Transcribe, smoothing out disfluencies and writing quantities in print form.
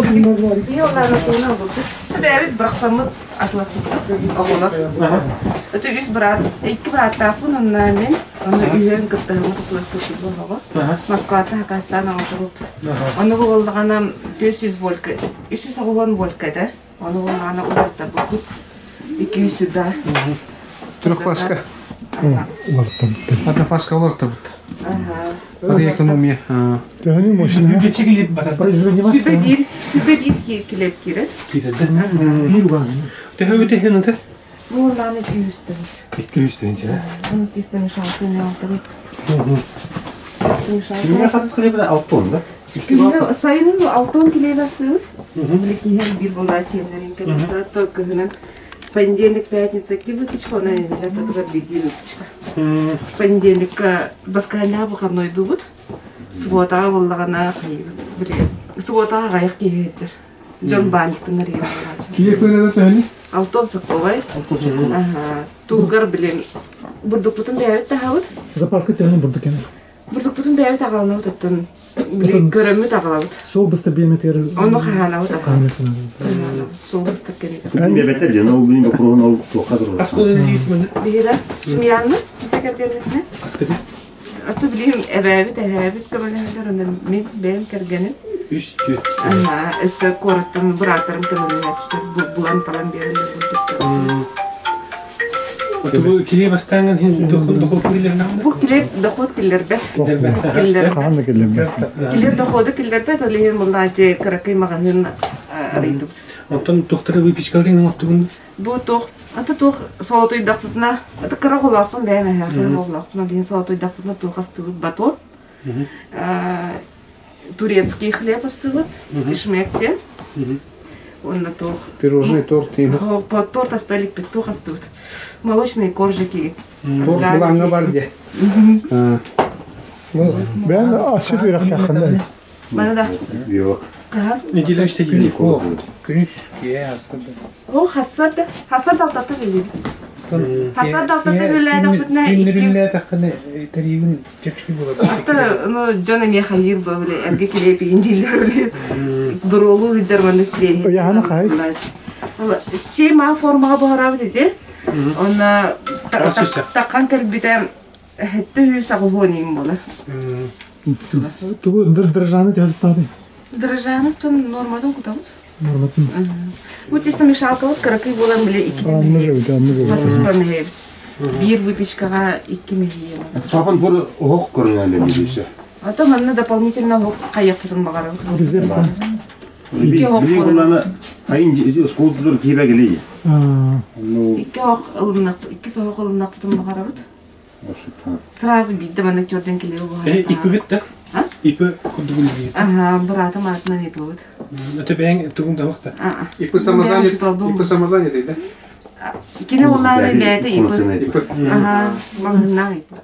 Биһи олаана тугунан ылбыппыт. Бэйэбит бырахсаммыт атыласпыппыт оҕолор. Өтө үс быраат, икки бырааттаахпын онно мин, онно үһүөн кыттыһыммыт атыласпыппыт оҕоҕо. Москваттан хакастаан оҥорбуппут. Ону буоллаҕына 400 волька, 390 волька этэ. Ону буоллаҕына уларыттарбыппыт 200 сюда. Трехфаска. Уларыттабыт. Однофаска уларыттабыт. Экономия. Төһөнү мощная? Производимость. Сүбэ биир килеп кирер. Биир угаан. Төһө бүтэ хыныты? Бу ланы 200 тыһыч. 200 тыһыч, э? Оны тиста мешалка не алтыбыт. Күҥҥэ хас килиэбинэ алтон да? Күҥҥэ сайынын алтон килиэбэ астыыбыт. Киһи биир буолаа сиэннэрин кэлэн то кыһынын понедельник, пятница икки выпечка, онон неделя ортотугар биирдии выпечка. Понедельникка баскаанньаҕа выходнойдуубут. Субуотаҕа буоллаҕына билигин субуотаҕа аҕыйах киһи сылдьар. Дьон баанньыктан эрийэн буолааччы. Килиэп кыаната төһөнүй? Алтон соколай. Аха. Тугар билин бурдукпутун бэйэбит таһабыт. Запаска төһөнү бурдук кэнэ? Бурдукпутун бэйэбит аҕаланабыт оттон били көрөммүт аҕалабыт. Суол быстар биэмэтигэр Ону хаһаанабыт Суол быстар кэмигэр. Биэбэтэ диэн ол билин боппуруоһун ол туохха туруорсан. Биһиги семьяны кэргэммитинэ. Аты билим эбээбит, эһээбит көмөлөһөллөр, онно мин бэйэм кэргэним. Үс түөрт. Аһаа, өссө куораттан бырааттарым көмөлөһөөччүлэр булан талан биэрэллэр бурдуктарын. Бу килиэп бастааҥҥын иһин дохуот киллэрнэҕинэ? Бу килиэп дохуот киллэрбэт. Киллэрбэт. Хаһан да киллэрбэт. Килиэп доходу киллэрбэт, ол иһин буллааччы кыракый маҕаһыын арыйдыбыт. Онтон туохтары выпечкаларын оҥортугун? Бу туох, аты туох солотуйдахпытына, аты кыра оҕолоохпун бэйэм эһээхэй оҕолоохпун, ол иһин солотуйдахпытына туох астыыбыт батон, турецкий хлеб астыыбыт, кишмек диэн. Уонна туох Пирожный торт торт асталикпит туох астыбыт. Молочные коржики. Торт булаҥҥа бар диэ. Бэйэн асчыт үөрэхтээххин да. Маны да. Yok. Неделя үстэ дии. Күнүс киэ ассады. О, хассар да. Хассар далтата билим. Хассар далтата үлэлээтэхпитинэ Күннэрүллээтэххинэ тэриибин чэпчэки буолар. Ата, ну, дьон эмиэ хайыыр бу били эргэ килиэпигин дииллэр били. Буруолуу сылдьар манна силиэһи. Ыйаһаны хай. Сема формаҕа буһарабыт ити. Онно таккан кэлбитэ Хэттэ үс аҕыһуон иин буолар. Тугу дрожжаны төһөлтаады? Дрожжаны тун норматын кутабыт. Норматын. Бу тесто мешалкабыт кыракый буолан биле икки туспа меһэбит. Биир выпечкаҕа икки меһийэ. Сахан бур оһох көрүнэллэр диэсе. А то манна дополнительно оһох хайыахпытын баҕарабыт. Резерв. Икки оһох Билин куллана хайын скултур киибэ кили. Икки оһох ылыннах, икки оһох ылыннахпытын баҕарабыт. Сразу биирдэ маннык төрдөн килиэби буһаран. Э, ипыгыт да? Ипы курдук үлэлиир. Аха, быраатым аатынан ипыбыт. Это бэйэҥ тугуҥ да да? Ипы самозанят, ипы самозанятый, да? Кини улаана бэйэтэ ипы. Ипы. Аха, маҕаһыннаах ипы.